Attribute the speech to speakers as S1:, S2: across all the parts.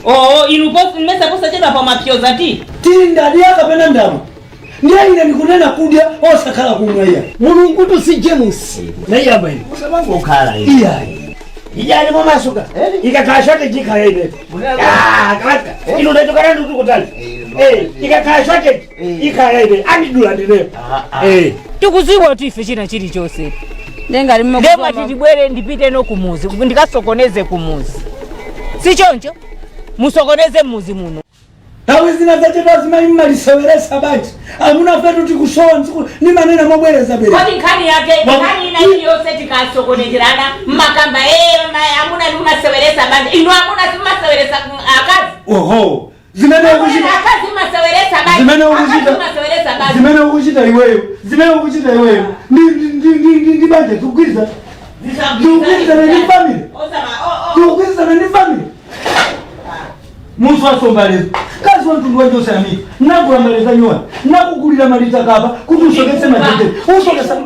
S1: Oo, inu mmesa posachedwa pa mapyoza ti.
S2: Tili ndadya kapena ndamwa? Ndiye ine ndikunena kudya osakhala kumwa iya.
S3: Mulungu tu si James naiyamba ine.
S4: Usamangokhala.
S3: Iyayi.
S4: Ijani momasuka ikakhala shortage ikhala ine. Ah, kalata ino ndaitokana ndi kutali. Ikakhala shortage ikhala ine, andidula ndineyo.
S1: Tikuziwa kuti ife china chilichonse.
S5: Ndengati
S1: Ndemati tibwere ndipite no kumuzi ndikasokoneze kumuzi, si choncho? Musokoneze mmuzi muno.
S2: Nthawi zina zachedwa zimayi mmaliseweresa banja. Amuna fetu tikusowa ntsiku nimanena mobwereza bwereza.
S1: Kodi nkhani yake, nkhani ina iliyonse tikasokonezerana mmakamba, amuna ndimaseweresa banja. Inu amuna simaseweresa akazi?
S2: Oho, zimene ukuchita.
S1: Akazi maseweresa banja.
S2: Zimene ukuchita.
S1: Akazi maseweresa banja.
S2: Zimene ukuchita iweyo, zimene ukuchita iweyo ndi banja zikugwirizana, zikugwirizana ndi family, zikugwirizana ndi family. Musi wasombalezo kazi wa mtundu wanje usayamika. Nagula maleza nyuwani, nakugulira malita kapa kuti usoketse majendere, usokesa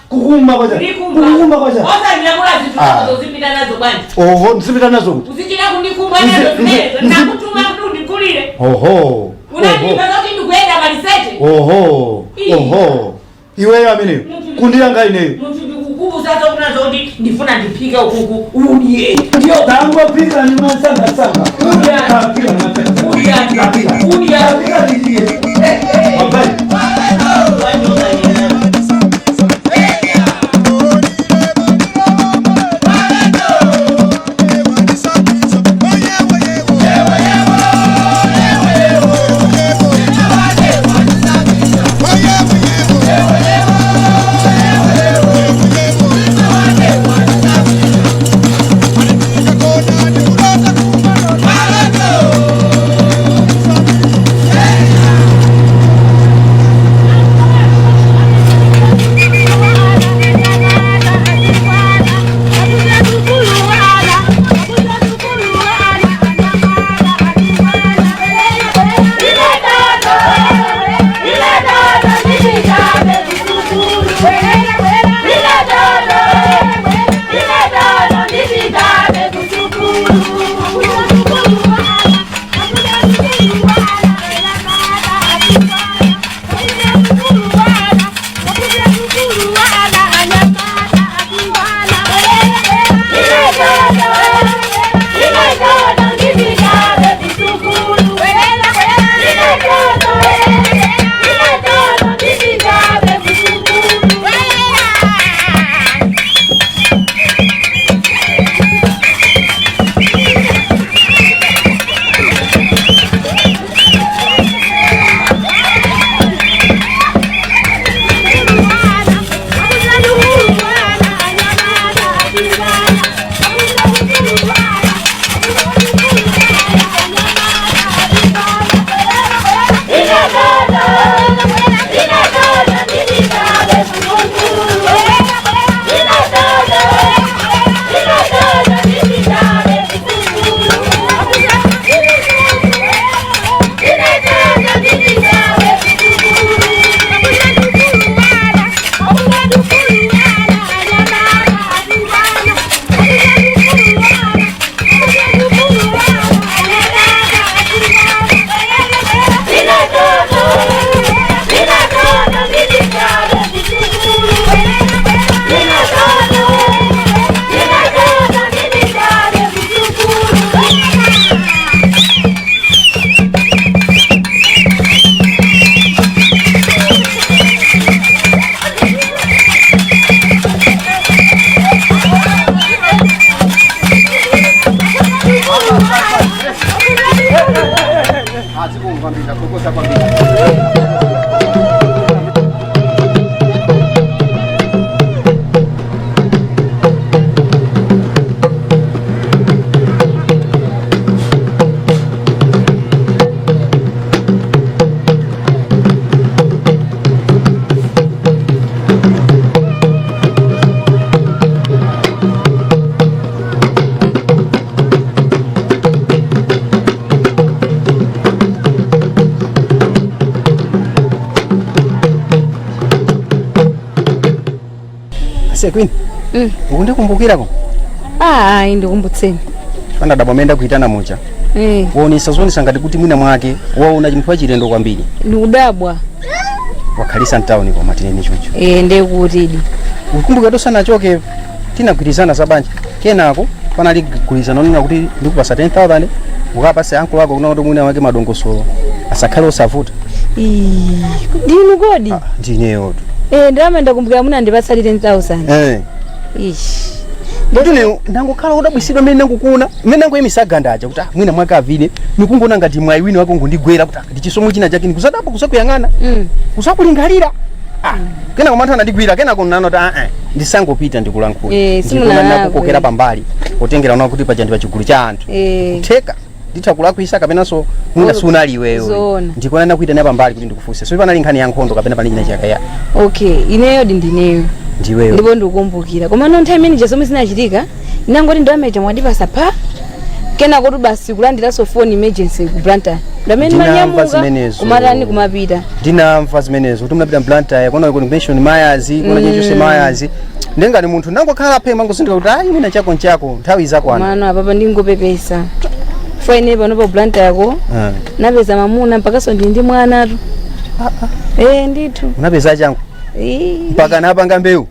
S2: kukumba kwacha, kukumba kwacha.
S1: Osanyamula zinthu
S2: Ah.
S1: zako zipita nazo bwanji?
S2: Oho, ndizipita nazo kuti?
S1: Uzichita kundikumba nazo zimenezo. Nakutuma kuti undigulire.
S2: Oho.
S1: Unandipeza kuti ndikuyenda maliseche.
S2: Oho. Oho, iweyo ameneyo kundiyanga ineyo.
S1: Munthu ndikukubuzazo kunazo kuti ndifuna ndiphike ukuku udye, ndiyo.
S2: Tangopika ni masangasanga.
S1: Udya.
S2: Kapika ni masangasanga.
S1: Udya.
S2: Kapika.
S1: Udya.
S2: Kapika ndiye. Wabali.
S6: Ase Queen. Ukundikumbukirako?
S5: Ah, ayi, ndikumbutseni.
S6: Pandadabwa menda kuitana mucha.
S5: Waonesa zoonesa ngati kuti mwina mwake waona chinthu wachilendo kwambiri.
S6: Ndikudabwa.
S5: Wakhalisa mtawuni koma tinene choncho.
S6: Ndekutidi.
S5: Ukumbuka tosanachoke tinagwirizana za banja. Kenako panali gwirizano nena kuti ndikupasa 10,000 ukapase ankolo ako kuna kuti mwina wake madongosolo asakhale osavuta.
S6: Ndinu kodi?
S5: Ndineyo.
S6: Ndalama ndakumbukira munandipatsa 10,000. Ish.
S5: Ndine ndangokhala kudabwisidwa mmene ndangukuna mmene nangoyimisa ganda aja kuti mwina mwake avine nikungona ngati mwayi wina wake ngundigwera kuti ndi chisomo china chake ndikusadabwa kusakuyang'ana kusakulingalira kenako manthu anandigwira kenako nano ta ndisangopita ndikulankhula.
S6: Simunalakwe.
S5: Ndikukokera pambali potengera una kuti paja ndi pachigulu cha anthu kutheka nditha kulakwisa kapenanso mwina sunali iweyo.
S6: Zoona.
S5: Ndikuona nakuita naye pambali kuti ndikufunse so panali nkhani ya nkhondo kapena panali china chake ya.
S6: Okay, ineyo ndi ndineyo.
S5: Ndiweyo.
S6: Ndipo ndikukumbukira. Koma no nthawi imene zomwe zinachitika, inangoti ndalama ija mwandipasa pa kenako kuti basi kulandiranso phone emergency ku Blantyre. Ndamene
S5: Ndinamva
S6: manyamuka
S5: zimenezo.
S6: kumatani kumapita.
S5: Ndinamva zimenezo kuti munapita Blantyre kuna convention mayazi kuna chinchonse mayazi ndengati munthu nangokhala phe mangosindika kuti ayi mwina chako nchako nthawi izakwana.
S6: Mano apapa ndingopepesa. Fo ine pano pa Blantyre yako napeza mamuna mpakaso ndi mwanatu. Ndithu.
S5: Unapeza changu mpaka napanga mbewu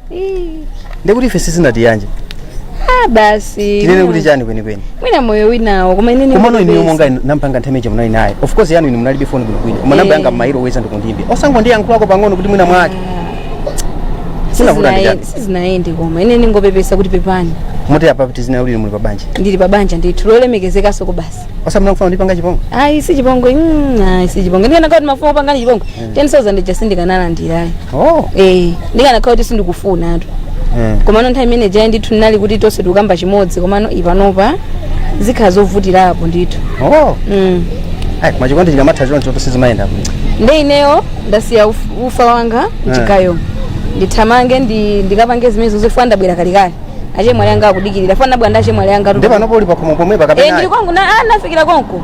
S5: ndikuti ife sizinatiyanje.
S6: Basi.
S5: Tinene kuti chani kwenikweni?
S6: Mwina moyo winawo koma ine
S5: Komano iniyo
S6: ndingopepesa.
S5: monga nampanga nthawi imene munali naye, of course yanu inu munalibe phone bwinobwino, koma namba yanga mmairo weza ndikundimbira osangondiyankhulako pang'ono kuti mwina mwake sinavuta ndi chani?
S6: Sizinayendi koma ine ndingopepesa kuti pepani.
S5: Muti apa tizina kuti muli pabanja?
S6: Ndili pabanja ndithu lolemekezekaso ko basi.
S5: Osamuna kufuna ndipanga chipongwe?
S6: Ayi, si chipongwe, ayi, si chipongwe. Ndikanakhala kuti mafuna kupangani chipongwe 10,000 ija sindikanalandirayi.
S5: Oh.
S6: Ndikanakhala kuti sindikufuna tu. Komano nthawi imene jayi ndithu ndinali kuti tonse tikukamba chimodzi, komano ipanopa zikhala zovutirapo ndithu.
S5: Oh. Ayi, koma chikondi chikamatha choncho sizimayenda bwino.
S6: Nde ineyo ndasiya ufa wanga mchigayo, ndithamange ndikapange zimene zofuna. Ndabwera kalikali, achemwali anga akudikirira fana ndabwera ndi achemwali anga.
S5: Ndi panopo uli pakhomo pomwepa kapena?
S6: Ndili kwangu na nafikira konko.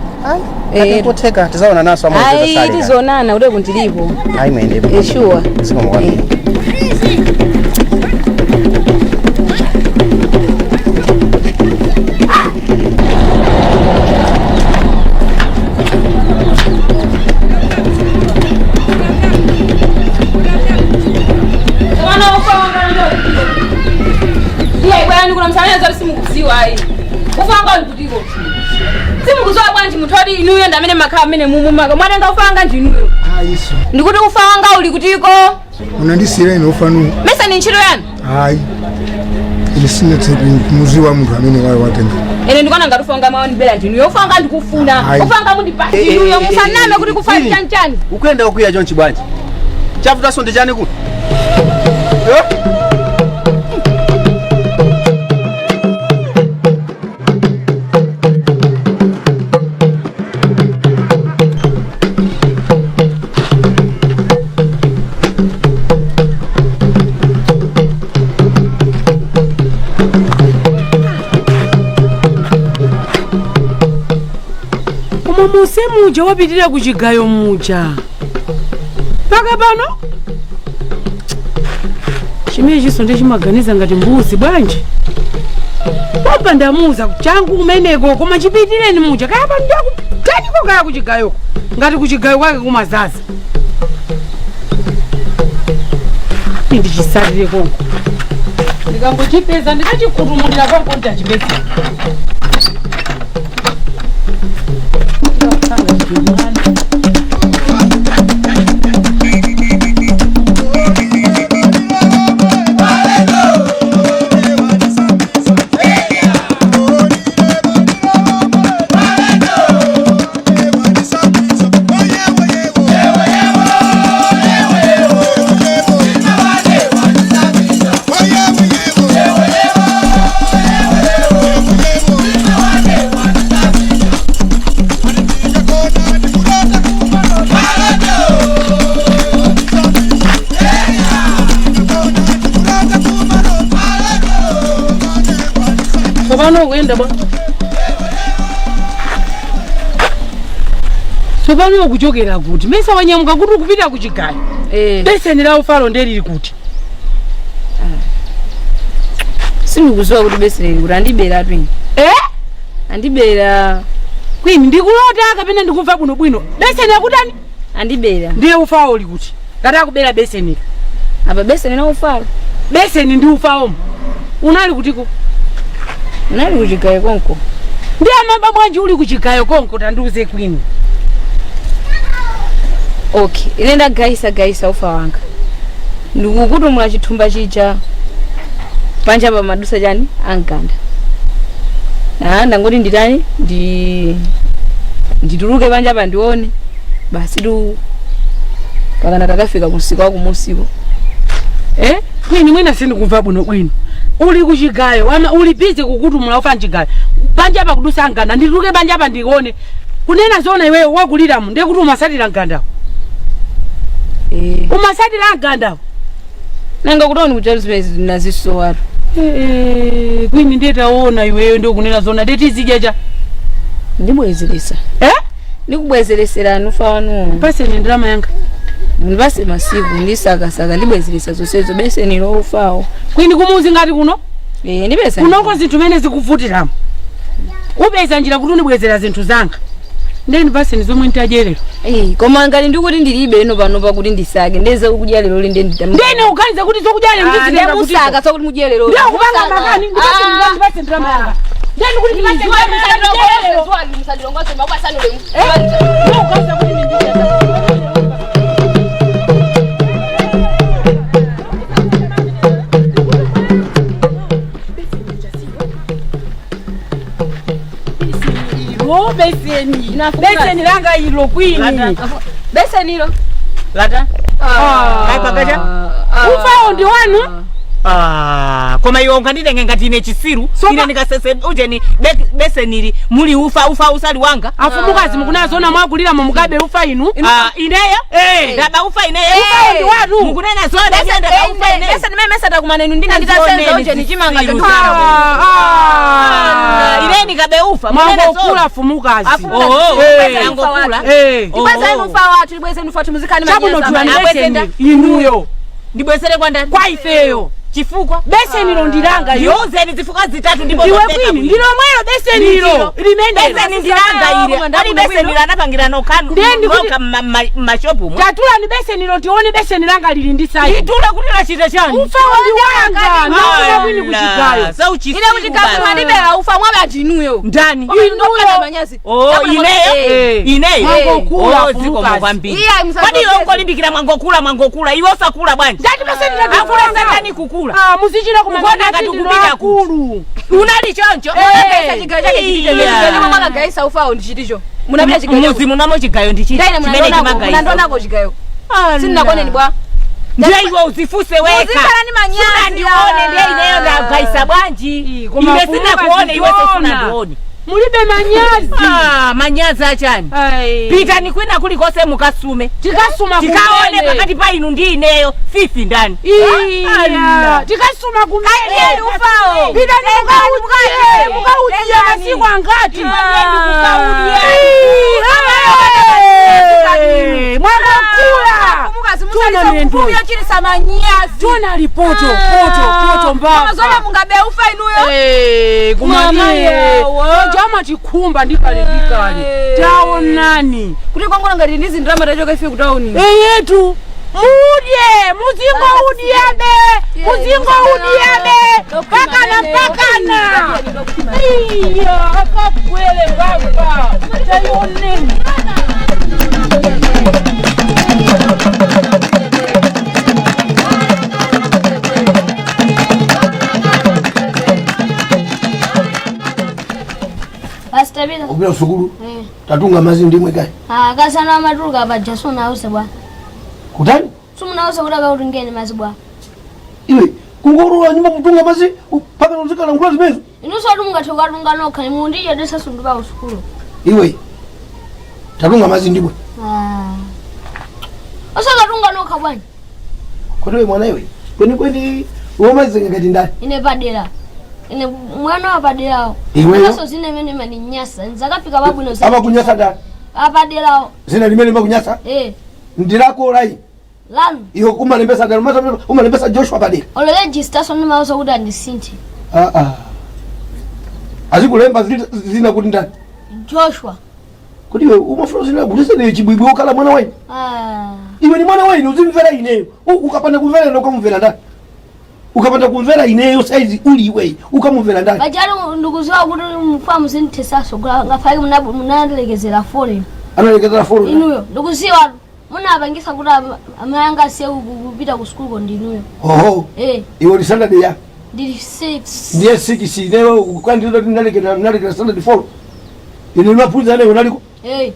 S5: Ayi, kotheka tizaona naso.
S6: Ayi, tizonana kuti kundilipo.
S5: Ayi, mwende.
S6: Sure.
S5: Zikomo kwambiri.
S7: Mwana ufa wanga ndo. Iye bwana kuna msamene zoti simukuziwa ayi. Ufa wanga uli kutiko. Simukuziwa bwanji munthu oti inuyo ndi amene makhala amene mumumaka. Mwatenga ufa wanga ndinuyo.
S8: Ayiso.
S7: Ndikuti ufa wanga uli kutiko.
S8: Unandisiyira ine ufanu.
S7: Mesa ni ntchito yanu.
S8: Hayi, ine sinatse muziwa munthu amene wayo watenga.
S7: Ine ndikuona ngati ufa wanga mawandibera ndinuyo. Ufa wanga ndikufuna.
S8: Ayi.
S7: Ufa wanga mundipa inuyo musaname kuti kufa chani chani.
S5: Ukuyenda ukwiya chonchi bwanji? Chafutaso ndi chani kuno? Eh?
S9: Koma muse muja wapitirira kuchigayo muja paka pano chimene chiso ndichimaganiza ngati mbuzi bwanji pompa ndamuza changu kumeneko koma chipitireni muja kaya pano ndiakutaniko kaya kuchigayoko ngati kuchigayo kwake kumazaza ndichisatire konko ndikangochipeza ndikachikutumulira konko ndachipeza. Tsopano ukuyenda bwa tsopano ukuchokera kuti? Mesa wanyamuka kuti ukupita kuchigayo? Beseni la ufalo ndelili kuti?
S6: Sindikuziwa kuti beseni lili kuti, andibera twini.
S9: Eh?
S6: Andibera.
S9: Kwini ndikulota kapena ndikumva bwinobwino. Beseni akutani?
S6: Andibera.
S9: Ndiye ufawo uli kuti? Ngati akubera beseni.
S6: Apa beseni na ufawo.
S9: Beseni ndi ufawo. Unali kutiko?
S6: Unali kuchigayo konko.
S9: Ndiye amaba bwanji uli kuchigayo konko tandiuze kwini.
S6: Okay, ine ndagayisa gayisa ufa wanga. Ndikukutumula chithumba chija. Panja pa madusa chani ankanda. Ah, ndangoti nditani ndituluke panja pa ndione. Basi tu pakana takafika kumsika wa kumusiko.
S9: Eh? Kwini mwina sindikumva bwino bwino. Uli kuchigayo, wama uli busy kukutumula ufa mchigayo. Panja pa kudusa ankanda, ndituluke panja pa ndione. Kunena zona iweyo wakuliramu ndiye kuti umasatira mkandawo.
S6: Eh.
S9: Umasatira mkandawo.
S6: Nanga kutoni kuchali zimene nazisowatu.
S9: Eh, kwini ndiye taona iweyo ndiye kunena zona ndiye tizidya cha.
S6: Ndibwezeresa.
S9: Eh?
S6: Ndikubwezereserani ufa wanu.
S9: Paseni ndalama yanga.
S6: Ndipase masiku ndisakasaka ndibwezeresa zonsezo beseni lo ufawo.
S9: Kwini kumuzi ngati kuno?
S6: Eh, ndipesa.
S9: Kunoko zinthu mene zikuvutiramo. Upeza njira kuti unibwezera zinthu zanga. Ndiye ndipaseni zomwe ntadyerero.
S6: Eh, koma ngati ndikuti ndilibe ino pano pakuti ndisake ndeze kudya lero linde nditamu.
S9: Ndene uganiza kuti zokudya lero ndizitenga
S6: Ndiye
S9: kuti.
S6: musaka sokuti mudye lero.
S9: Ndiye kupanga makani ndipaseni ndipaseni ndalama yanga. Ndiye ndikuti ndipaseni ndalama yanga. Ndiye uganiza kuti ndidye. Ilo beseni. Beseni langa ilo kwini.
S7: Beseni ilo.
S1: Lata. Kai pakacha.
S9: Ufawo ndi wanu?
S1: Ah, koma iwe unganditenge ngati ine chisiru ine ndikasese ujeni besenili muli ufa ufa usali wanga.
S9: Afumukazi mukunazona mwakulira mukabe ufa inu.
S1: Ah, ineyo
S9: Eh.
S1: ndaba ufa ineyo.
S9: Ufawo ndi wanu.
S1: Mukunena zona ine ndaba ufa ineyo.
S6: Beseni meme satakumana inu ndina nditasenza uje chimanga
S1: Zisiru.
S9: Ah,
S1: Ine ndikabe ufa munena zona.
S9: Mwangokula fumukazi.
S1: Oh,
S9: Eh.
S1: angokula.
S9: Eh.
S6: Ibwezeni ufa wathu, ibwezeni ufa wathu muzikani
S9: Chabuno
S6: manyaza.
S9: tuwa beseni inuyo.
S1: Ndibwezere kwa ndani?
S9: Kwa ifeyo.
S1: Chifukwa
S9: Beseni lo ndilanga yo.
S1: ndiuzeni zifukwa zitatu ndipo
S9: Iwe
S1: zopeka
S9: kwini
S1: bwino.
S9: ndilomwelo beseni ilo. Limene.
S1: Beseni ndilanga ile. Kodi beseni lanapangira nokha
S9: Ndiye ndikuti-
S1: nokha m'mashopu mwe.
S9: Tatulani beseni lo tione beseni langa lili ndi sayi.
S1: Nditula kuti lachita chani?
S9: Ufawo ndi wanga. Ndaona kwini kuchigayo.
S1: Sauchisiru
S6: Ine kuchigayo mwandibera ufa mwabe achinuyo.
S1: Ndani?
S6: Inuyo. Manyazi.
S1: Oh, ineyo?
S6: Eh.
S1: Ineyo?
S9: Mwangokula,
S1: Oh, ziko
S9: fumukazi.
S1: kwambiri.
S6: Iya, musazopeza.
S1: Kodi iwe ukolimbikira mwangokula mwangokula iwe usakula bwanji?
S9: Ndati beseni
S1: Akula satani kukula.
S9: Ah, muzichira
S1: Kuona
S9: kumagana
S1: ngati
S9: tindi
S1: kupita
S9: akulu.
S1: Unali choncho?
S6: Munapesa chigayo chake chiticho.
S1: Iya.
S6: Ndipo mwakagaisa ufawo ndi chiticho. Munapita chigayo.
S1: Muzi munamo chigayo ndi chiti
S6: Ndaine
S1: chimene
S6: munandonako,
S1: chimagaisa.
S6: munandonako chigayo. Sindinakoneni bwa.
S1: Ndiye iwe uzifuse weka.
S6: Muzikhala ndi manyazi.
S1: Sunandione ndiye ineyo ndagaisa bwanji.
S9: Koma
S1: Ine
S9: fumukazi
S1: sinakuone iwe
S9: tiona.
S1: sunandione.
S9: Mulibe manyazi.
S1: Ah, manyazi achani.
S9: Ai.
S1: Pitani kwina kulikonse mukasume.
S9: Tikasuma
S1: Tikaone
S9: kumene.
S1: pakati pa inu ndi ineyo fifi ndani.
S9: Iya. Tikasuma kumene.
S6: Kaeni ufawo.
S9: Pitani mukaudye. Mukaudye masiku angati. Mwangokula. Tuna miendo.
S6: Chirisa manyazi.
S9: Tuna lipoto poto poto mbava.
S6: Zona mungabe ufa inuyo.
S9: Eh,
S6: Mama
S9: kumaliye.
S6: yawo.
S9: Chama chikhumba ndikale ndikale. Taonani.
S6: Kuti kwangona ngati ndizi ndirama tachoka ife kutauni.
S9: Eyetu. Mudye, muzingo udyebe. Muzingo udyebe. Pakana pakana. Iya, akagwele baba. Tayoneni.
S10: Pastor Peter.
S4: Kupita usukulu
S10: Eh.
S4: tatunga mazi ndimwe kai
S10: Ah, kasana amatuluka paja sunause bwa.
S4: kutani
S10: Simunause kuti akautungeni mazi bwa.
S4: iwe kungorowa nyumba kutunga mazi paka uzikala ngula zimezo
S10: Inunso ati mungathe kukatunga nokha mundichedwesa sundu pa usukulu.
S4: iwe tatunga mazi ndimwe
S10: Ah. Osakatunga nokha bwanji.
S4: kodi we mwana iwe kweni kweni womazi ngati ndani
S10: Ine padera. Ine mwana wa paderawo.
S4: Iweyo?
S10: Komanso zina imene maninyasa. Nzakafika pabwino zina.
S4: amakunyasa ndani
S10: Apaderawo.
S4: zina limene makunyasa
S10: Eh.
S4: ndilako lai
S10: Lanu.
S4: iwe umalembesa ndani umalembesa Joshua padera
S10: Olo register so ndimauza kuti andisinthe.
S4: ah ah azikulemba zina kuti ndani
S10: Joshua.
S4: Kuti iwe umafuna uzindagulisa ineyo chibwibwi wokhala mwana waine?
S10: Ah.
S4: Iwe ni mwana waine, uzimvera ineyo. Ukapanda kumvera ine ukamumvera ndani? Ukapanda kumvera ineyo saizi uli iweyi ukamumvera ndani?
S10: Pajatu ndikuziwa kuti mfa muzinthesaso ngafake munalekezera foreign.
S4: Analekezera foreign?
S10: Inuyo ndikuziwa munapangisa kuti amayi anga asiye kupita ku sukuluko ndi inuyo.
S4: Oho.
S10: Eh.
S4: Iwe uli standard ya?
S10: Ndili 6.
S4: Ndiye 6 ineyo kwandilo ndinalekera standard 4. Ine ndimaphunzira nayo unaliko?
S10: Eh.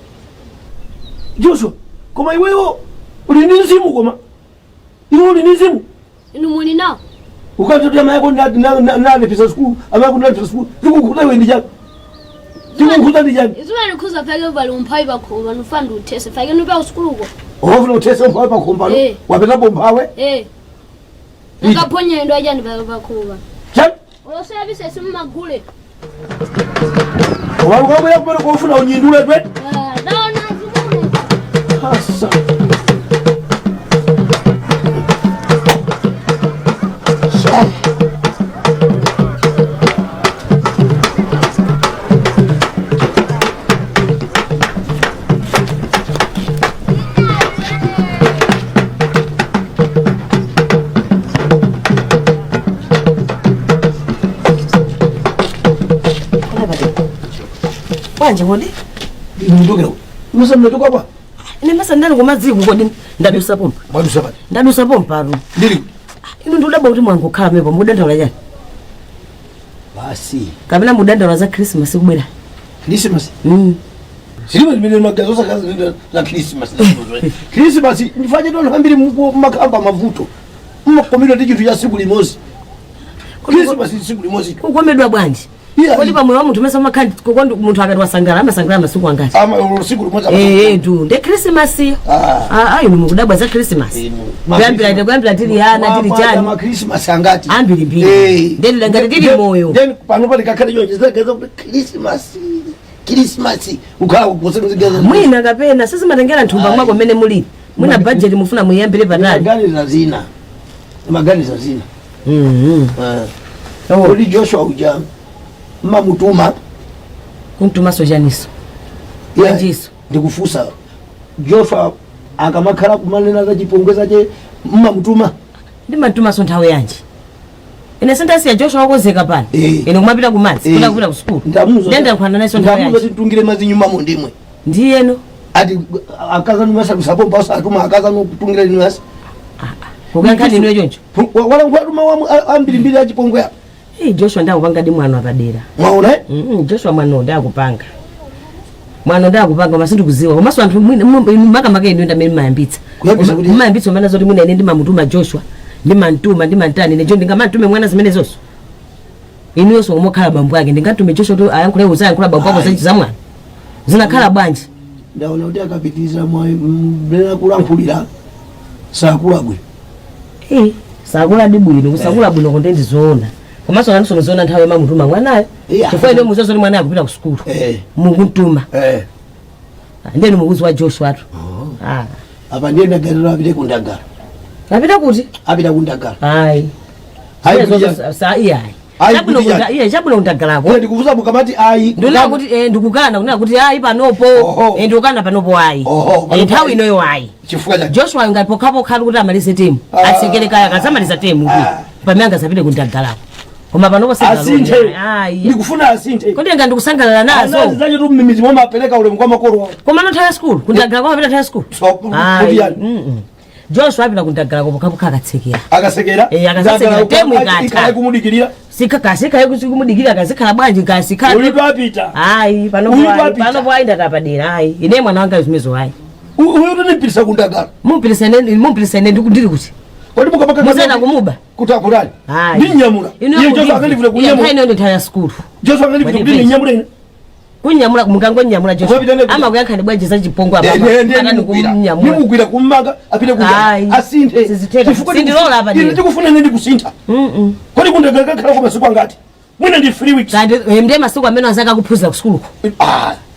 S4: Joshua, koma iweyo uli ndi mzimu koma. Iwe uli ndi mzimu?
S10: Inu muli nawo?
S4: Ukati kuti amayi ako nalipisa sukulu, amayi ako nalipisa sukulu, zikukhuza iwe ndi chani? Zikukhuza ndi chani?
S10: Zimandikhuza fake pali umphawi pakhomo pano fa ndiuthese fake ndipita ku sukuluko.
S4: Ofuna uthese umphawi pakhomo pano?
S10: Eh.
S4: Wapitapo umphawi?
S10: Eh. Nakaphonyedwa chani pakhomo pano?
S4: Chani?
S10: Olosera bisesi mmagule.
S4: Walukabwera kumene kofuna unyindule twe?
S10: Ah, naona zimune.
S4: Asa.
S11: Bwanji kodi?
S4: Ndokera. Musa mnatoka kwa?
S11: Ine masa ndani kumadziko kodi ndadusa pompa.
S4: Mwadusa pati?
S11: Ndadusa pompa tu.
S4: Ndili.
S11: Inu ndikudabwa kuti mwangokhala mepo mudandaula chani?
S4: Basi.
S11: Kapena mudandaula za Christmas kubwera.
S4: Christmas? Zilimo zimene magazo sakazi za Christmas. Christmas ndifanye tono ambiri mumakamba mavuto. Mmakomedwa ndi chinthu cha tsiku limodzi. Christmas ndi tsiku limodzi.
S11: Kukomedwa bwanji? Kodi pamoyo wa munthu mesa umakhala kokondi munthu akati wasangala amasangala masiku angati?
S4: Ama tsiku limodzi.
S11: Eh tu ndi Christmas. Ah ah inu mukudabwa za Christmas. Kuyambira kuyambira tili ana tili chani.
S4: Ma Christmas angati?
S11: Ambiri mbiri. Ndeni ngati tili moyo.
S4: Then pano pali kakhale chonje zagaza kuti Christmas. Christmas ukhala kusenzigaza.
S11: Mwina kapena sizimatengera nthumba mwako mmene muli. Mwina budget mufuna muyambire patali.
S4: Maganiza zina. Maganiza zina. Kodi Joshua uja mmamutuma
S11: kumtumaso chaniso
S4: bwanjiso ndikufusa Joshua akamakhala kumanena za chipongwe zache mmamutuma
S11: ndimamtumaso nthawi yanji ine sindasiya Joshua wakozeka pano ine kumapita kumadzi kuda kupita ku sukulu ndendakhwana naso nthawi
S4: ndamuza
S11: yanji
S4: titungire madzi nyumbamo ndimwe
S11: ndiyeno
S4: ati akazanu masalusapompa osatuma akazanu kutungira inu asi
S11: kukankhani inuyo choncho
S4: walankhula ambirimbiri achipongwe apa
S11: Hey, Joshua ndakupanga di mwano apadera
S4: mwaona
S11: Joshua mwano ndakupanga mwano ndakupanga koma sindikuziwa komanso anthu makamaka inu ndamene mmayambitsa mmayambitsa umene zoti mwina ine ndimamutuma Joshua ndimamtuma ndimantani nejo ndingamantume mwana zimene zonso inuyonso omokhala bambo ake ndingatume Joshua kuti ayankhule uzayankhula bambo ako za mwana zinakhala bwanji
S4: ndaona kuti akapitiriza mlena kulankhulira sakula bwino
S11: sakula di bwino kusakula bwino konde ndizoona komanso nanso muzoona nthawi yomamutuma mwanayo chifukwa ine muzozo kuti mwanayo akupita ku sukulu mukuntuma ndeni mukuzi wa Joshua atu
S4: apa ndiye ndagaliro apite kundagala
S11: apita kuti
S4: apita kundagala
S11: ayi
S4: Ayi, kuti chani?
S11: iyayi
S4: Ayi, kuti chani?
S11: chabwino kundagalako
S4: Iye ndikufusa mukamati ayi
S11: ndinena kuti ndikukana kunena kuti ayi panopo ndikukana panopo ayi nthawi inoyo ayi
S4: chifukwa chani
S11: Joshua ngati pokhapokha kuti amalize temu atsekere kaya akazamaliza temu kuti pamene angazapite kundagalako koma panopo
S4: Asinthe. Ndikufuna asinthe.
S11: Kodi nga ndikusangalala nazo.
S4: Anazi zacho tu mmimizi mwa mapereka ulemu kwa makolo wawo.
S11: Koma no nthawi ya sukulu kundagalako amapita nthawi ya sukulu
S4: kuti yani?
S11: Joshua apita kundagalako pokhapokha akatsekera
S4: Akasekera?
S11: Akasekera temu
S4: Ikhala
S11: ikatha
S4: kumudikirira.
S11: Sikakasika kumudikirira kazikhala bwanji kasikhala
S4: Uyu apita.
S11: Ayi panopo
S4: Uyu
S11: ayi
S4: apita.
S11: panopo ayi ndatapadera ayi ine mwana wanga zimezo ayi
S4: Uyu tunipitisa kundagala.
S11: Mumpitisa ine mumpitisa ine ndiri kuti
S4: Kodi mukamaka
S11: muzena kumuba
S4: kuti akulali.
S11: Ayi.
S4: Ndinyamula. Iye Joshua akandivule kunyamula.
S11: Ino nthawi ya sukulu.
S4: Joshua akandivule kuti ndinyamule ine.
S11: Kunyamula mukangonyamula Joshua.
S4: Ukapita ne-
S11: Ama kuyankhani bwanji za chipongwe apa.
S4: Ndimugwira. Ndimugwira kummaga apite
S11: Ayi.
S4: kundagala. Asinthe. Chifukwa
S11: Sindilola apa
S4: ine
S11: dera.
S4: ndikufuna ine ndikusintha. Kodi kundagala kakhala kwa masiku angati? Mwina ndi 3 weeks.
S11: Kandi ndiye masiku amene azaka kuphunzira ku sukuluko.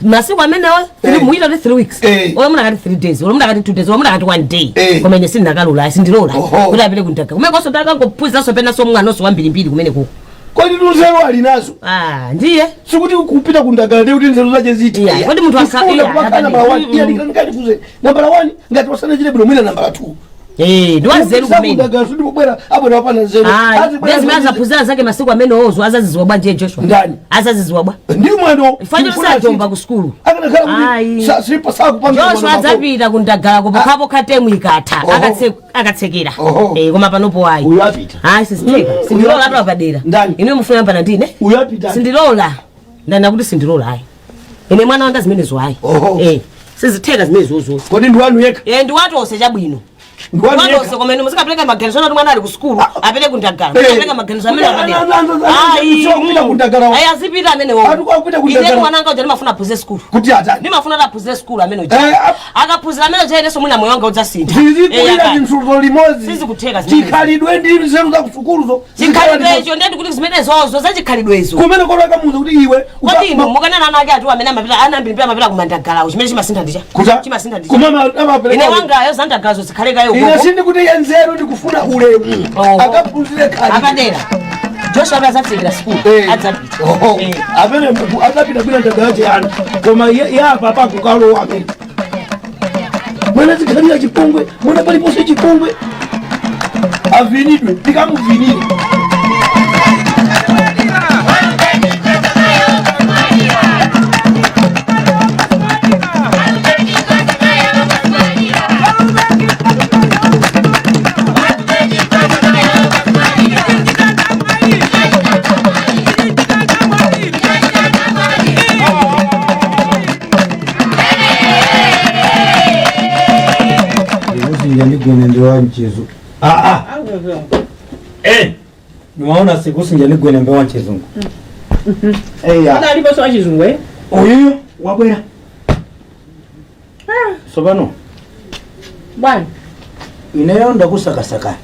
S11: Masiku amenewo muita kuti 3 weeks. Ola muna kati 3 days, ola muna kati 2 days, ola muna kati 1 day. Koma ine sindinakalula, sindilola. Kuti apite kundagala. Kumene konso ndakangophunziranso penanso mwanonso wambirimbiri kumene kuko.
S4: Kodi nzeru ali nazo?
S11: Ah, ndiye
S4: sikuti kupita kundagala ndi kuti nzeru zache ziti.
S11: Iya, kodi munthu
S4: Kufuna
S11: iya,
S4: kumakhala nambala
S11: akadera.
S4: 1, iya, ndikati kuze nambala 1 ngati wasanachite bwino mwina nambala 2.
S11: Eh, ndi wanzeru kumene.
S4: Kundagala sindikubwera apo napana nzeru. Azibwera
S11: Ndezimene azaphunzira zake masiku amene ozo azaziziwa bwanji Joshua?
S4: Ndani?
S11: Azaziziwa bwa?
S4: Ndi mwano.
S11: Ifanyo sajomba ku sukulu.
S4: Akanakhala
S11: Ayi.
S4: kuti silipa sakupanga.
S11: Joshua adzapita kundagala kupo katemu ikatha akatsekera. Eh, koma panopo ayi.
S4: Uyu apita.
S11: Ayi, sizitheka. Sindilola atu apadera.
S4: Ndani?
S11: Ine mufuna pana ndine?
S4: Uyu apita.
S11: Sindilola. Ndani akuti sindilola ayi. Ine mwana wanga zimenezo ayi. Eh, sizitheka zimenezozo.
S4: Kodi ndi wanu yekha?
S11: Eh, ndi watu onse chabwino.
S4: Ndi wanu yekha?
S11: Watu onse koma inu muzikapereka maganizo anu mwana ali ku sukulu, apite kundagala.
S4: Eh.
S11: Muzikapereka maganizo amene apadera. Ayi.
S4: Sio kupita kundagala.
S11: Ayi, azipita amenewo.
S4: Atu kwa kupita kundagala.
S11: Ine mwana wanga uja ndimafuna aphunzire sukulu.
S4: Kuti atani?
S11: Ndimafuna aphunzire sukulu amene uja.
S4: Eh,
S11: Akaphunzira amene uja inenso mwina moyo wanga udzasintha.
S4: Zizikulira zinthuzo limodzi.
S11: Sizikutheka zimenezo.
S4: Chikhalidwe ndi nzeru za kusukuluzo.
S11: Chikhalidwecho ndeti kuti zimenezozo zachikhalidwezo.
S4: Kumene kolaka muza kuti iwe
S11: Kodi inu mukanena ana ake atu amene amapita ana ambiri amapita kumandagalawo chimene chimasintha ndicha.
S4: Kuta?
S11: Chimasintha ndicha.
S4: Kumama amapereka.
S11: Ine wangayo zandagalazo zikhalekayo
S4: Ine sindikuti ye nzeru ndikufuna ulemu. Akaphunzire khali.
S11: Apadera. Joshua amene adzatsekera sukulu adzapita.
S4: Oho. Amene adzapita kwina ndagala chiyani. Koma yapa pakukalowa amene. Mwana zikhalira chipongwe, mwana paliponse chipongwe. Avinidwe, ndikamuvinire.
S2: Sikusinjanigwenembe mchezo. Eh. Niwaona sikusinjanigwenembe wa mchezungu. Eya.
S1: Ana alipo so chizungu eh?
S2: Uyuyu wabwera. Sobano
S1: Bwana.
S2: ineyo ndakusakasaka.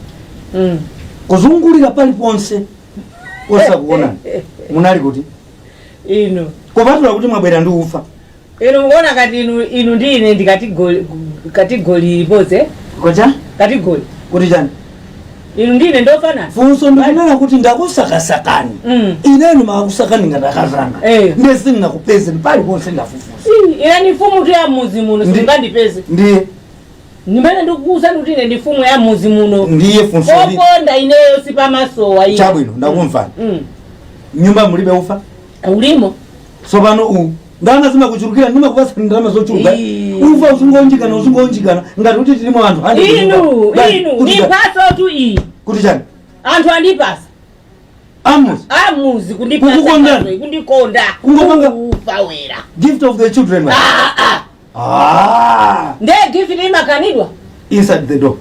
S2: Kuzungulira paliponse osakuonani. Munali kuti?
S1: Inu.
S2: Kupatula kuti mwabwera ndi ufa.
S1: Inu mukuona kati inu ndi ine ndi katigoli katigoli ilipoze.
S2: Koja?
S1: Katigoli.
S2: Kuti chani?
S1: Inu ndi ine ndofana.
S2: Funso ndikunena kuti ndakusakasakani. Inenu makusakani ngatakazanga. Ndiye sindinakupezeni paliponse ndafufuza.
S1: Ine ni mfumu tu ya muzi muno singandipeze.
S2: Ndiye
S1: Nimene ndikukuwuzani kuti ine ndi mfumu ya muzi muno.
S2: Ndiye funso li-
S1: Poponda ineyo sipamasowa iye.
S2: Chabwino ndakumvani. Nyumba mulibe ufa?
S1: Ulimo.
S2: Tsopano uwu ndalama zimakuchulukira ndimakupasa ndalama zochuluka. Ufa uzingonjikana uzingonjikana ngati kuti tilimo anthu
S1: Inu
S2: Bali,
S1: inu
S2: kuti
S1: ni
S2: chani?
S1: mphatso tu iyi.
S2: Kuti chani?
S1: Anthu andipasa.
S2: Amuzi.
S1: Amuzi kundipasa.
S2: Kukukondani?
S1: mphatso iyi, Kundikonda.
S2: Kungopanga-
S1: Ufa wera.
S2: Gift of the children. Man. Ah.
S1: Ndiye gift imakanidwa.
S2: Inside the door.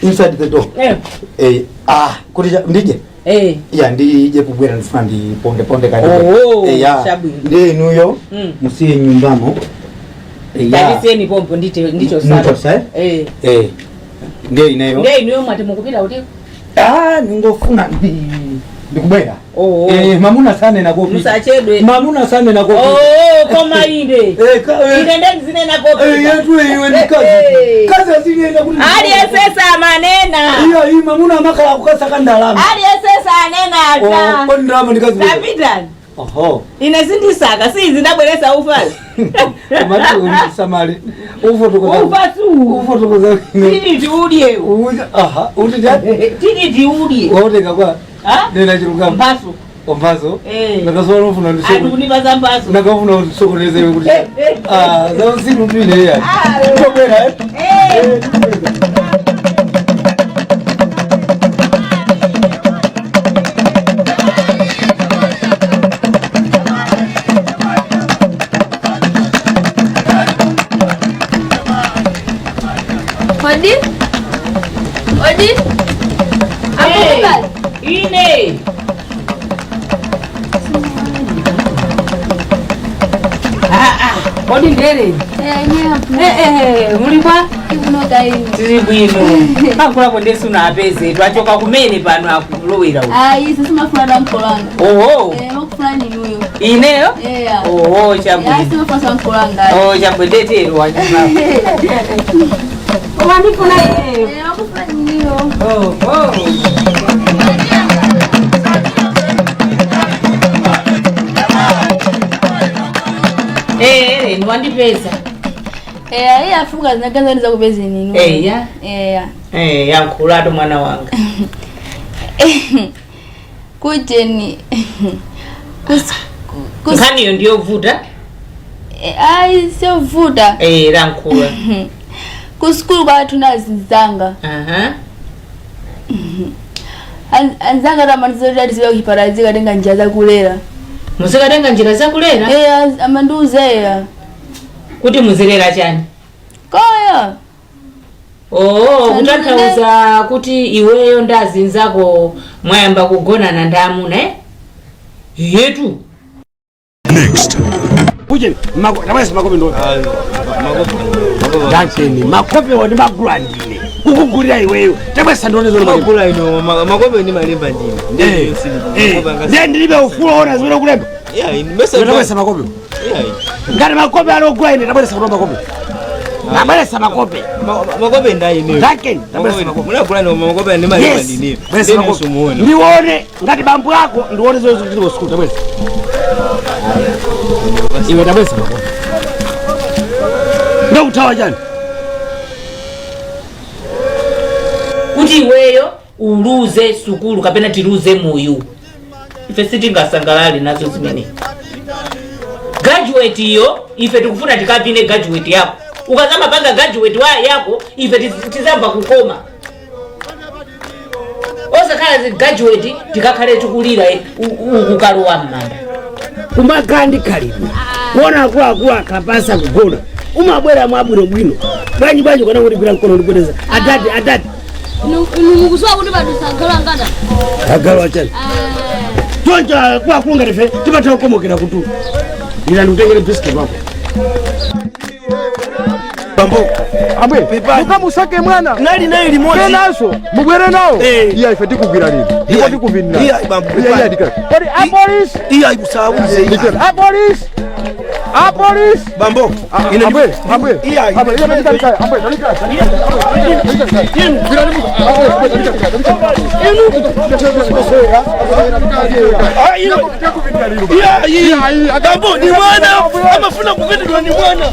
S2: Inside the door.
S1: Eh.
S2: Eh, ah, kuti ndije?
S1: Eh.
S2: Ya ndije kubwera ndifuna ndiponde ponde kati.
S1: Oh,
S2: Eh, ya.
S1: chabwino.
S2: Ndiye inuyo musiye nyumbamo. Eh, ya.
S1: Tandiseni pompo ndicho sana.
S2: Muchosa, eh?
S1: Eh.
S2: Eh. Ndiye ineyo.
S1: Ndiye inuyo mwati mukupita kuti?
S2: Ah, ningofuna ndikubwera.
S1: Oh.
S2: Eh, mamuna sane nakopi.
S1: Musachedwe.
S2: Mamuna sane nakopi.
S1: Oh, koma ine.
S2: Eh,
S1: Ine ndiye ndizinena kopi.
S2: Eh, yetu iwe ndi kazi. Kazi azinena kuti.
S1: Aliyesesa manena.
S2: Iya, iyi mamuna amakhala kukasaka ndalama.
S1: Aliyesesa anena ata.
S2: Oh, kodi ndalama ndi kazi.
S1: Tapitani.
S2: Oho.
S1: Ine sindisaka sizi ndabweresa ufazi.
S2: Komati usamale. Ufotokoza.
S1: Ufa su.
S2: Ufotokoza.
S1: Tini tiudye.
S2: Aha, uti chani?
S1: Tini tiudye.
S2: Wauteka kwa?
S1: Ha?
S2: Nena chilungamo.
S1: Mphaso.
S2: Mphaso?
S1: Eh.
S2: Nakasola ufuna
S1: Anthu kundipasa mphaso.
S2: Nakafuna usokoneze iwe kuti. Ah, za usiku tu ile ya. Tobwera eh?
S1: Eh.
S10: Odi? Odi? Akukubali?
S1: Ine. Kodi ndere?
S10: Eh,
S1: muli kwa?
S10: Ikunoka ine.
S1: Tiri bwino. Pankulako ndesu napeze twachoka kumene pano akulowera uku.
S10: Ayi, sisi mafuna da mkolanga.
S1: Oho.
S10: Eh, makufuna ninuyo.
S1: Ineyo?
S10: Eh.
S1: Oho, chabwino.
S10: Ya, sisi mafuna mkolanga.
S1: Oh, chabwino ndetero wanyuma. Koma ndifuna ineyo.
S10: Eh, makufuna ninuyo.
S1: Oh, oh. Wandipeza.
S10: Eya, iye afuka zinaganiza ndizakupezeni inu.
S1: Eya.
S10: Eya.
S1: Yankhulatu mwana wanga.
S10: Kujeni.
S1: Nkhaniyo ndiyovuta.
S10: Ayi, siyovuta.
S1: Lankhula.
S10: Kusukulu kwathu nazinzanga.
S1: Aha.
S10: Anzanga tamandiza kuti tiziwe kuchipatala zikatenga njira zakulera.
S1: Muzikatenga njira zakulera?
S10: Amandiuza eya.
S1: Kuti muzilera chani?
S10: Koya.
S1: Oh, kutanthauza kuti iweyo ndi azinzako mwayamba kugonana ndi amuna, eh? Yetu.
S4: Next. Uje, tabwesa makope ndo. Dankeni, makope wandi magula ndine. Kukugulira iweyo. Tabwesa ndione zone makope.
S12: Magula ino, makope ndi malemba ndine.
S4: Ndiye ndilibe ufulu ona zimene kulemba.
S12: Yeah, mesa
S4: Tabwesa makope.
S12: Yeah.
S4: Ngati makope alogula ine tabwesa kuno makope. Tabwesa makope.
S12: Makope ndayi ine.
S4: Dankeni, tabwesa makope.
S12: Munagula ino makope ndi malemba
S4: Yes.
S12: ndine.
S4: Bwesa makope. Ndione ngati bambo ako ndione zone zikuti ku school tabwesa. Iwe tabwesa makope. Ndokuthawa chani?
S1: Kuti iweyo uluze sukulu kapena tiluze moyo. Ife sitingasangalale nazo zimene. Graduate iyo ife tikufuna tikapine graduate yako. Ukazama panga graduate wa yako ife tizamba kukoma. Osakhala zi graduate tikakhale tikulira ukukalowa m'manda.
S4: Kumakhala ndi khalidwe. Kuona akuluakulu akapasa kugona. Umabwera mwabwino bwino. Bwanji bwanji kana kuti gwira mkono ndikubwereza. Adadi adadi.
S10: Inu mukusowa kuti padusa agalu angata.
S4: Agalu achani. Choncho akuluakulu ngati ife timatha kukomokera kutu. Ila ndikutengere biscuit wako.
S5: Bambo. Amwe, mukamusake mwana.
S4: Nali naye limodzi.
S5: Kenanso, mubwere nawo. Iya ife tikugwira lino. Ndipo tikuvinira.
S4: Iya, bambo.
S5: Iya, iya, Kodi a police.
S4: Iya, kusauze.
S5: A police. A police.
S4: Bambo.
S5: Amwe, amwe.
S4: Iya,
S5: amwe, iya, iya, amwe,
S4: Iya, iya. Bambo ni mwana. Amafuna kupindwa ni mwana.